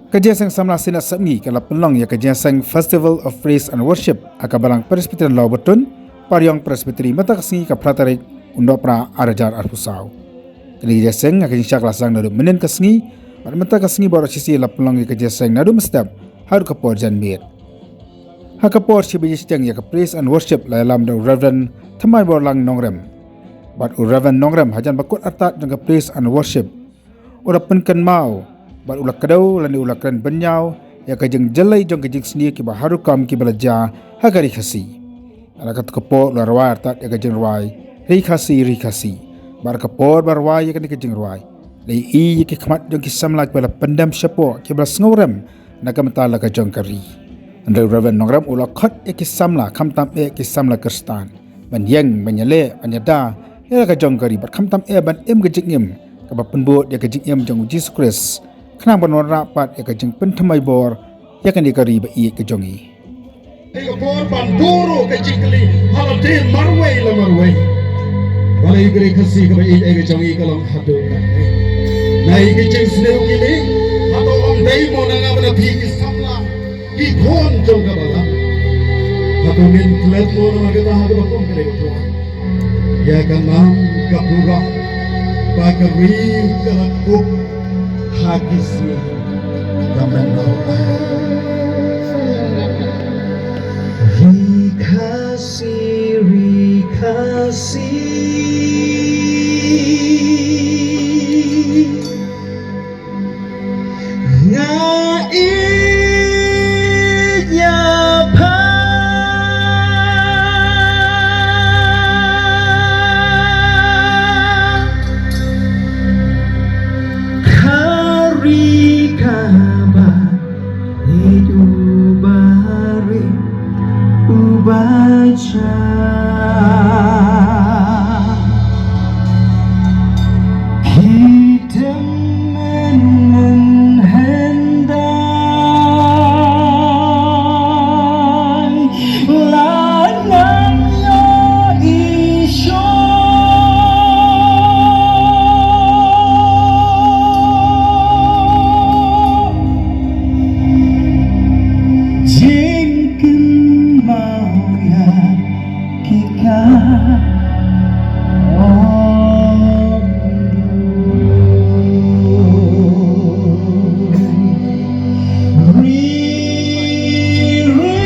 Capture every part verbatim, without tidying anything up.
Ka Jingïaseng Samla Synod Sepngi ka la pynlong ïa ka Jingïaseng Festival of Praise and Worship ha ka Balang Presbyterian Lawbotun, Pariong Presbytery, mynta ka sngi ka phra tarik u Nohprah ar hajar arphew saw. Kane ka jingïaseng ha ka jingshah ka la sdang naduh mynnin ka sngi, bad mynta ka sngi baroh shisha la pynlong ïa ka jingïaseng naduh mynstep haduh ka por janmiet. Ha ka por shi baje shiteng ïa ka Praise and Worship la ïalam da u Reverend Thymmai Borlang Nongrem. Bad u Reverend Nongrem hajan ba kut artat jong ka Praise and Worship u la pynkynmaw bad u la kdew lane u la kren bynñiaw ïa ka jingjyllei jong ka jingsniew kiba har rukom kiba la jia ha ka Ri Khasi. Bad ha kato ka por u la rwai artat ïa ka jingrwai Ri Khasi, Ri Khasi. Bad ha ka por ba rwai ïa kane ka jingrwai, la ïohi ïa ki khmat jong ki samla kiba la pyndem shapoh, kiba la sngewrem na ka bynta la ka jong ka ri. Hynrei u Reverend Nongrem u la khot ïa ki samla, khamtam eh ki samla Khristan, ban ïeng, ban ïaleh, ban ïada ïa la ka jong ka ri, bad khamtam eh ban im ka jingim kaba pynbud ïa ka jingim jong u Jisu Khrist, khnang ban wanrah pat ïa ka jingpynthymmai bor ïa kane ka ri ba ïeit ka jong ngi. Ka por ban buh ruh ka jingkylli ha lade marwei la marwei. Balei ka Ri Khasi kaba ïeit ka jong ngi ka long haduh kaei? Nai ka jingsniew kylli, hato ym dei mo na nga bad na phi ki samla, ki khun jong ka balang? Hato ngin klet mo namar kata ha kaba kum kane ka por? Ïa ka nam ka pura, ba ka ri ka la kup ha ki sngi ka mynta. Ri Khasi, Ri Khasi, nga ïeit ïa pha. Ka ri kaba ïeit, uba rit, uba jam. Ki tymmen hyndai la nang ïohi shuh. Jingkynmaw ïa ki ka ong. Ri, ri,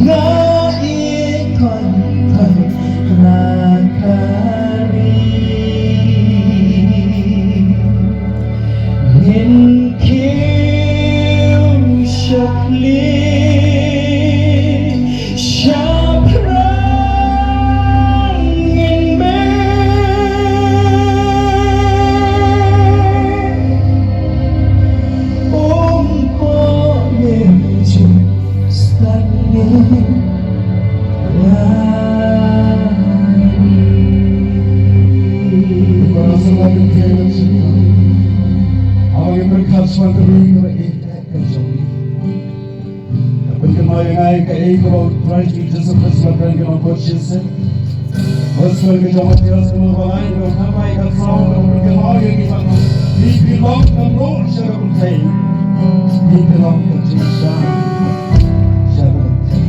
nga ïeit khun khun na ka ri. Ngin kiew sha khlieh, sha phrang ngin beh. Um poi ngin jingstad ngin la ïa. Ka pynkynmaw ïa nga ïa kaei kaba U Trai Jisu Khrist u la kren, kaba khot shisien. Gospel ka jong u Mathaios, ka lynnong ba lai, ka dkhot khatwei, ka dkhot saw, ka pynkynmaw ïa ngi ba phi, phi long ka mluh sha ka pyrthei. Phi, phi long ka jingshai sha ka pyrthei.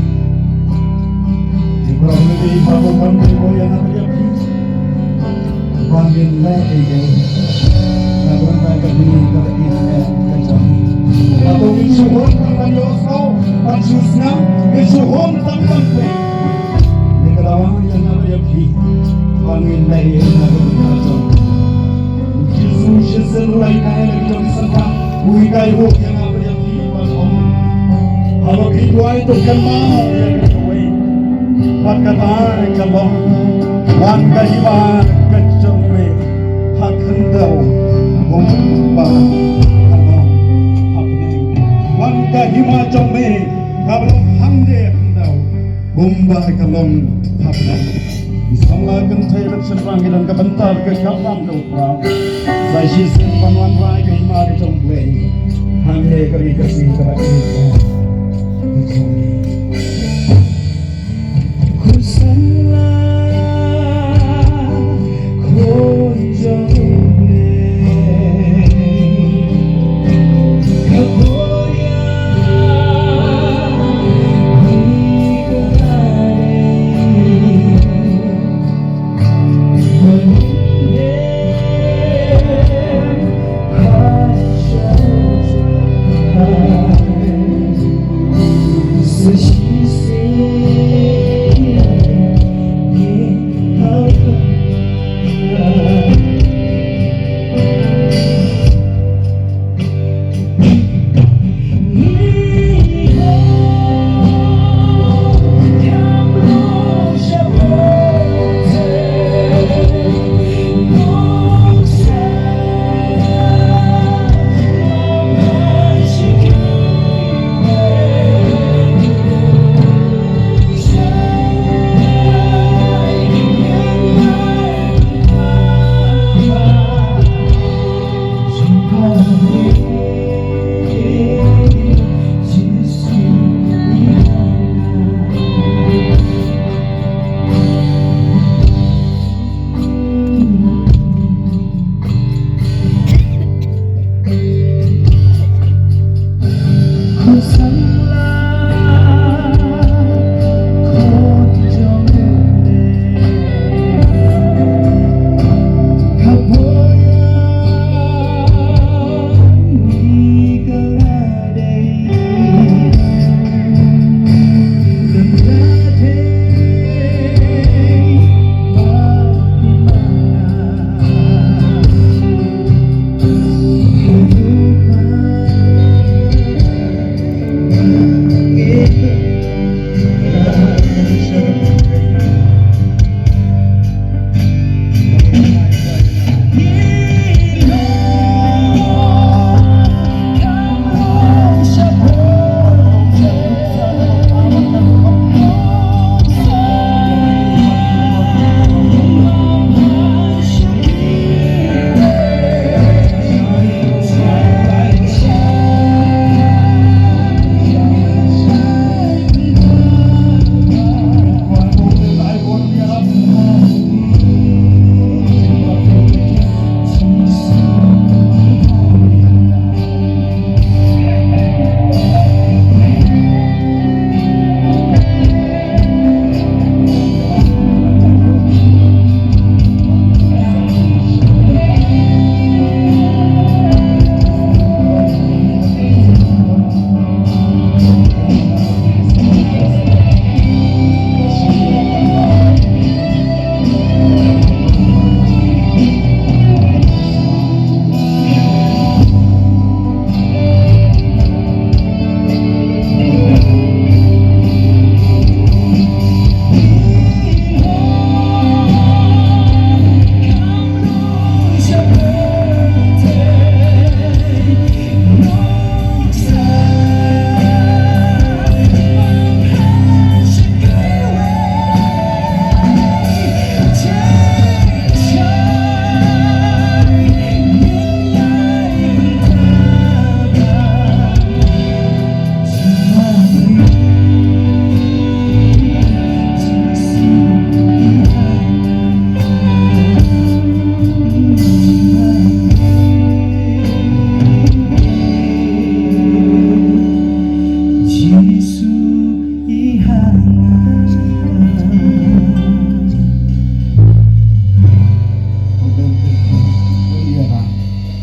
Phi, phi long ka jingshai sha ka pyrthei. Ba ngin leh ei ei na ka bynta ka bneng kaba ïeit ka jong ngi? Hato ngin shu hun tang ban ïohsngew, ban shu sngap, ngin shu hun tang ban peit? Ngi ka dawa ïa nga bad ïa phi ba ngin leh ei ei na ka bynta ka jong ngi. U Jisu shisien u la hikai ïa la ki jong ki synran, u hikai ruh ïa nga bad ïa phi. Haba phi duwai to kynmaw ïa kawei, bad kata ka long: Wan ka hima ka jong me ha khyndew kumba ka long ha bneng. Wan ka hima jong me kaba long hangne ha khyndew kumba ka long ha bneng. Ki samla kynthei bad shynrang, ki don ka bynta ka kamram ka Sa shisien ban wanrah ïa ka hima ka jong U Blei hangne ha ka ri Khasi kaba ïeit ka jong ngi. Ko samla, khun jong U Blei.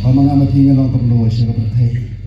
Ba ma nga ma phi ngan long kumno sha ka pyrthei.